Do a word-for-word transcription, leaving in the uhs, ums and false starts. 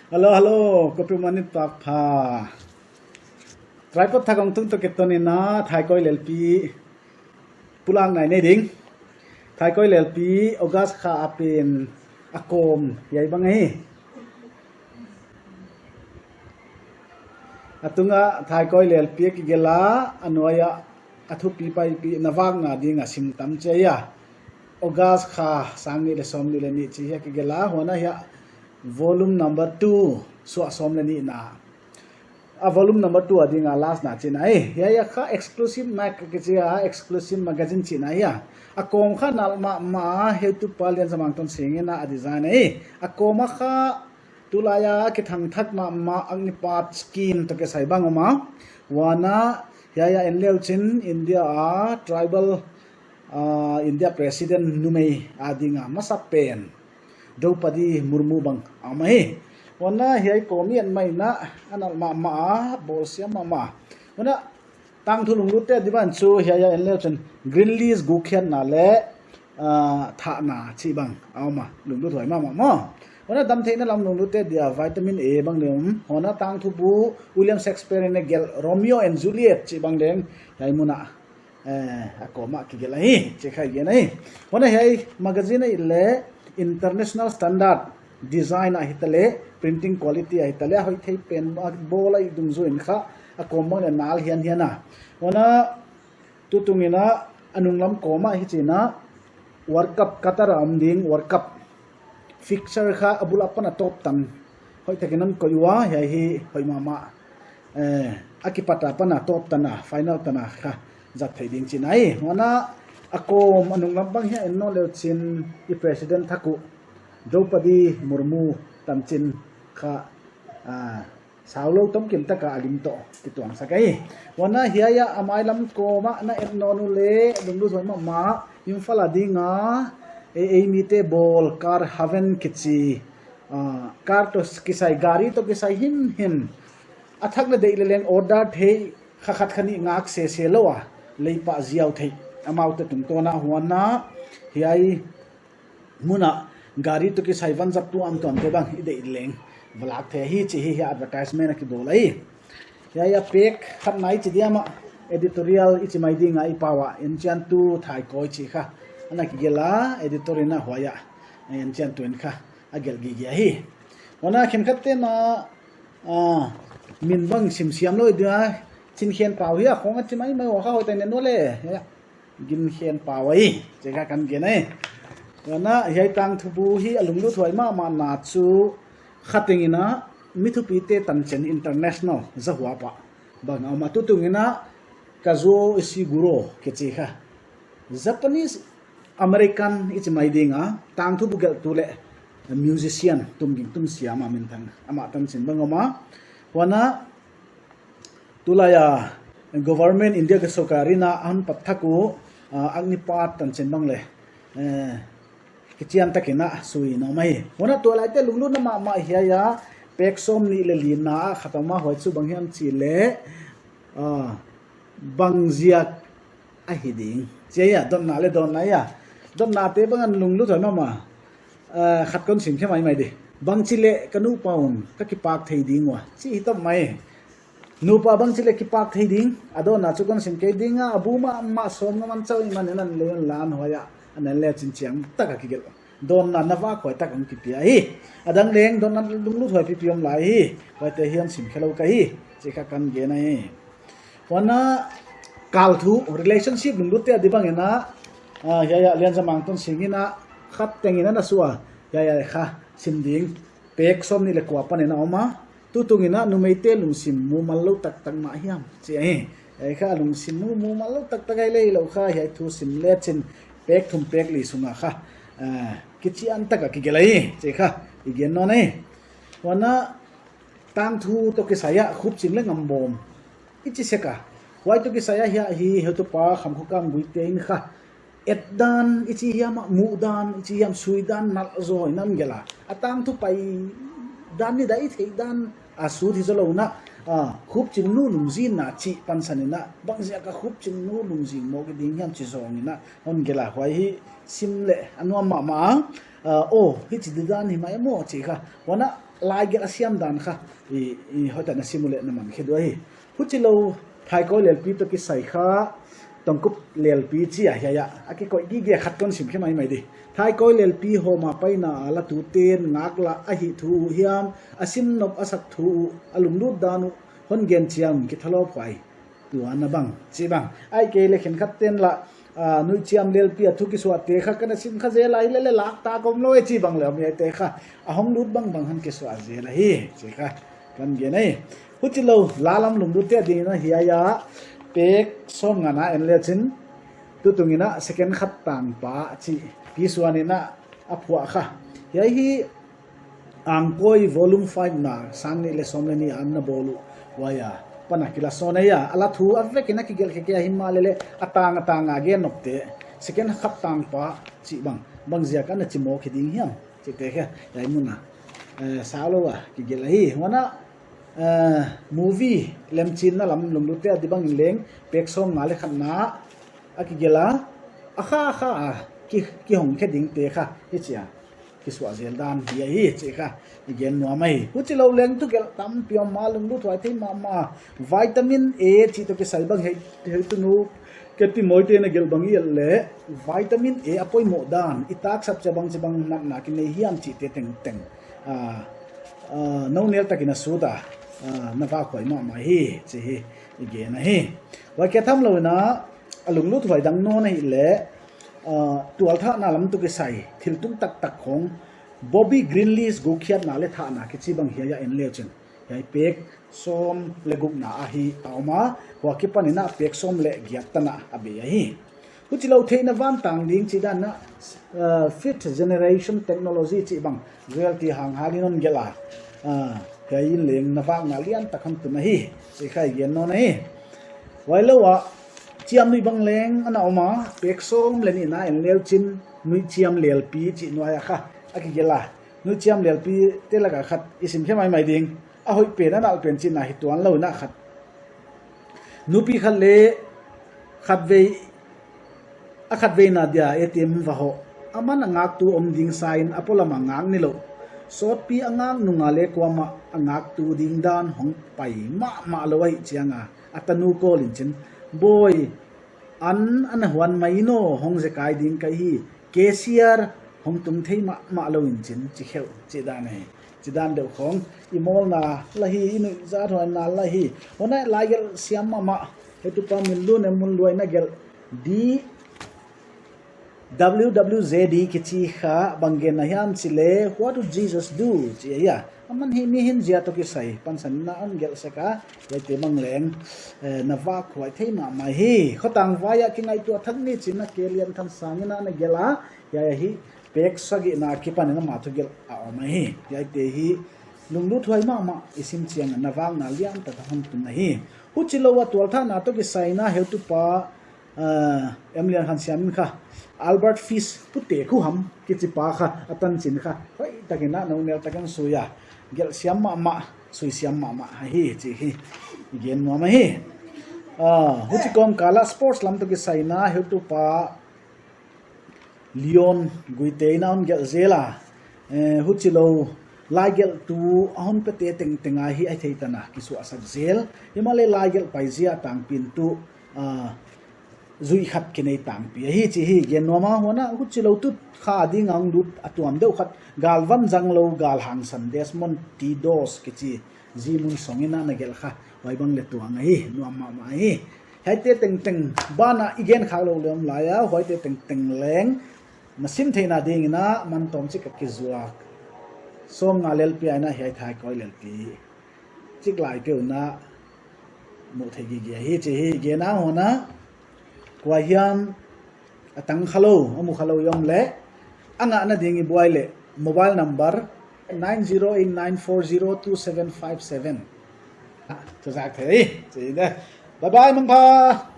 Hello, hello, kopi mani tak pha. Tripod thak hong tung toh kiton in a, Thaikawi Lelpi pulak nai nei ding. Thaikawi Lelpi August kha a pen a kawm hiai bang hi. A tunga Thaikawi Lelpi a kigelh a, a nuai a a thupi paipi na vakna ding a sim tam chia. August kha sang nih leh sawmnih leh nih chi hi a kigelh a, huan a hiai volume number two, suah sawm leh nihna. A volume number two a ding a last na chihna hi. Hiai a kha exclusive mag kichi a, exclusive magazine chihna hi a. A kawm kha nalh mahmah a, heutupa Lianzamang Tonsing in a design hi. A kawm a kha tulai a kithang thak mahmah Agnipath scheme toh kisai bang om a. Huan a hiai a en leuchin India a tribal, ah, India president numei a ding a masa pen Draupadi Murmu bang a om hi. Huan a hiai kawm i en mai in a, a nalh mahmah a, bawl siam mahmah. Huan a tangthu lunglut te a di bang chu hiai a en leuchin green list guk khiatna leh, ah, thahna chih bang a om a, lunglut huai mahmah maw. Huan a damtheihna lam lunglut te dia vitamin A bang leng om. Huan a tangthu bu William Shakespeare in a gelh Romeo and Juliet chih bang leng hiai mun a, eh, a kawm a kigelh hi, chih kha i gen hi. Huan a hiai magazine a i et leh international standard design a hita leh printing quality a hita leh a hoih thei pen a bawl a i dungzui in kha a kawm bang leng nalh hianhian a. Huan a tutung in a a nunglam kawm a hichi in a World Cup Qatar a om ding World Cup fixture kha a bul apan a tawp tan hoih takin a koih ua, hiai hi hoih mahmah, eh, a kipat apan a tawp tan a final tan a kha zat theih ding chihna hi. Huan a a kawm a nunglam bang hiai en nawn leuchin i president thak uh Draupadi Murmu tanchin kha, ah, saulou tomkim taka a lim toh kituangsak hi. Huan a hiai a a mailam kawm a na et nawn uleh lunglut huai mahmah, Imphal a ding a ei, ei mite bawl Car Haven kichi, ah, car toh kisai, gari toh kisai himhim a thak leh deih leh leng order thei kha khat kha nih ngak sese lou a, lei pah ziau thei amaute tungtawn a. Huan a hiai mun a gari toh kisai van zat tuamtuam te bang i deih leng va lak thei hi chih hi hiai advertisement a kibawl hi. Hiai a pek khatna i chi diam a editorial i chi mai ding a i pau a, enchiantu Thaikawi chih kha ana kigelh a, editor in a huai a enchiantu in kha a gelh gige hi. Huan a khenkhat te'n a, ah, min bang sim siam lou dia, Chinkhen Pau hi a khong a chi maimai ua kha hoih takin en uleh. Hiai a Ginkhen Pau ahi, chih kha kan gen hi. Huan a hiai tangthu bu hi a lunglut huai mahmahna chu kha teng in a mi thupite tanchin international zahuap a bang a om a, tutung in a Kazuo Ishiguro kichi kha Japanese American i chi mai ding a tangthu bu gelhtu leh musician, tumging tumsiam a minthang, amah tanchin bang om a. Huan a tulai a government India ka sorkar in a a hon pat thak uh, ah, Agnipath tanchin bang leh, eh, kichian takin a sui in a om hi. Huan a tualaite lunglutna mahmah hiai a pek sawmnih leh lina a khat om a, huai chu bang hiam chih leh, ah, bangziak ahi ding chih a, dotna leh dawnna a. Dotnate bang a lunglut huai mahmah. Ah, khat kon sim khe maimai di. Bangchi leh ka nupa un ka kipak thei ding ua, chih hi tawp mai. Nupa bangchi leh kipak thei ding, a dawnna chu kon sim kei ding a, a bu mahmah sawm ngam a chauh i man in a lei un lan huai a, a nan leh chin chiang taka kigelh. Dawnna na vak huai tak hong kipia hi. A dang leng dawnna lunglut huai pipi om lai hi. Huaite hiam sim khe lou ka hi, chih kha kan gen hi. Huan a kalthu relationship lunglut te a di bang in a, ah, hiai a Lianzamang Tonsing in a khat teng in a na suah, hiai a kha sim ding pek sawmnih leh kua pan in a om a. Tutung in a numeite lungsim mumal lou taktak mah hiam chih hi. Hiai kha lungsim mu, mumal lou taktak ahi leh lou kha hiai thu sim lechin pek thum pek li sung a kha, ah, kichian taka kigelh hi, chih kha i gen nawn hi. Huan a tangthu toh kisai a Khupching leh Ngambawm i chi sek a, huai toh kisai a hiai hi heutupa Khamkhokkam Guite in kha etdan i chi hiam a, muhdan i chi hiam, suidan nalh zaw in a hon gelh a. A tangthu paidan, nidang i theihdan a sut hi zaw lou in a, ah, Khupching nu lungzinna chih pansan in a, bangziak a Khupching nu lungzing mawk i ding hiam chih zawng in a hon gelh a, huai hi sim leh a nuam mahmah a. Ah, aw, hichi didan hi mai maw chih kha. Huan a lai gelh a siam dan kha i, i hoihtak in na sim uleh na man khe ding ahi. Huchilou thaikawi lelpi toh kisai kha, tongkup lelpi chi a hiai a, a kikoih gige khat kon sim khe maimai di. Thaikawi lelpi hawm a paina a la tute'n ngaklah a hih thu uh hiam, a sim nop a sak thu uh, a lunglut dan uh hon gen chiang, kithalawphuai tuan a bang, chih bang. Ahihkeileh khenkhatte'n lah, ah, nuihchiam lelpi a thu kisuahte kha ka na sim kha zel a, hileleh lak ta kom lou e chih bang leh om hiaite kha. A hong lut bangbang hon kisuah zel ahi, chih kha kon gen ahi. Huchilou, la lam lunglutte adingin a hiai a, pek sawmnga na en lechin, tutung in a second khat tangpa chih, Pi Suan in a a phuah kha. Hiai hi Angkawi Volume five na, sang nih leh sawm leh nih a na bawl uh, huai a pan a kila sawn ahi a, a la thu a vek in a kigelh khe kei a, himahleh a tang a tang a gen nopte, second khat tangpa chih bang, bang ziak a na chi maw khe ding hiam, chihte kha, hiai mun a, eh, saulou a kigelh ahi. Huan a, eh, movie lemchinna lam lunglutte adi bangin leng, pek sawmnga leh khat na a kigelh a, a kha a kha a, ki, kihong khe dingte kha, hichi a kisuah zel dan hi ahi chih kha i gen nuam ahi. Huchilou leng thugelh tampi om a, lungluthuai thei mahmah. Vitamin A chih toh kisai bang hiai, hiai tunu Keti Moite na gelh bang i et leh, vitamin A a poimoh dan, i taksap chiang bang chiang bang natna kinei hiam chihte tengteng, ah, ah, nounel takin a sut a, ah, na vakhuai mahmah hi chih hi i gen ahi. Huai kia tham lou in a, a lungluthuai dang nawn ahihleh, ah, tualthahna lam toh kisai, thil tung taktak khong, Bobby Greenleaf gukhiatna leh thahna kichi bang hiai a en lechin, hiai pek sawm leh gukna a hi a om a, huai akipan in a pek sawm leh giat tan a bei ahi. Huchilou theihna vantang ding chih dan a, ah, fifth generation technology chih bang, Joel T. Hanghal in hon gelh a, ah, hiai in leng na vakna liantak hon tun ahi, chih kha i gen nawn ahi. Huailou a, chiamnuih bang leng ana om a, pek sawm leh nih na en lechin, nuihchiam lelpi chih nuai a kha a kigelh a. Nuihchiam lelpite lak a khat i sim khe maimai ding, a hoih pen a nalh pen chihna hi tuanlou in a khat, nupi khat leh khatvei, a khatveina dia A T M va hoh. Aman a ngaktu om ding sa in a polam a ngak nilouh. Sawtpi a ngak nung a leh kuamah a ngaktu ding dan hong pai mahmah lou ahih chiang a, a tanu kawl in chin, Bawi, an ana huan mai in aw, hong zekai ding ka hi, cashier hong tung thei mahmah lou in chin, chi kheuh, chih dan ahi. Chih dan deuh khong i mawlna lah hi, i nuihzathuaina lah hi. Huan a lai gelh siam mahmah, heutupa Minlunem Munluai in a gelh, di W W J D kichi kha bang genna hiam chih leh, What would Jesus do? Chih ahi a. Aman hi mihing zia toh kisai pansan in a hon gelh sek a, hiaite bang leng, eh, na vakhuai thei mahmah hi. Khotang vai a kingaihtuah thak ni chih in a Kelian Thansang in a na gelh a, hiai hi pek sagihna akipan in a ama thugelh a om ahi. Hiaite hi lungluthuai mahmah, i sim chiang a na vakna liantak a hon tun ahi. Huchilou a tualthahna toh kisai in a heutupa, ah, M. Liankhansiam in kha, Albert Fish, Pu Tekhu Ham kichi pa kha a tanchin kha, hoihtak in a nounel tak in sui a, gelh siam mahmah, sui siam mahmah ahi chih hi i gen nuam ahi. Ah, huchi kawmkal a sports lam toh kisai in a heutupa Leon Guite in a hon gelh zel a, eh, huchilou lai gelhtu a hon pete tengteng a hi a theih tan a kisuahsak zel. Himahleh lai gelh paizia tangpi in tuh, ah, zui khat kinei tangpi ahi chih hi gen nuam a. Huan a huchilou tu kha ding a hong lut a tuam deuh khat, galvan zanglou galhangsan Desmond T. Doss kichi, Zi Mun Song in a na gelh kha, huai bang leh tuang ahi, nuam mahmah ahi. Hiaite tengteng ban a i gen khak louh leh om lai a, huaite tengteng leng na sim theihna dingin a man tawm chik a kizuak. Sawmnga lelpi a in a hiai thaikawi lelpi chik lai peuh in a muh theih gige hi chih hi gen a. Huan a kua hiam a tang khalou, a mu khalou i om leh, a ngahna ding i buai leh, mobile number nine zero eight nine four zero two seven five seven. Ah, tu zak thei, chih in a. Bye bye, mangpha.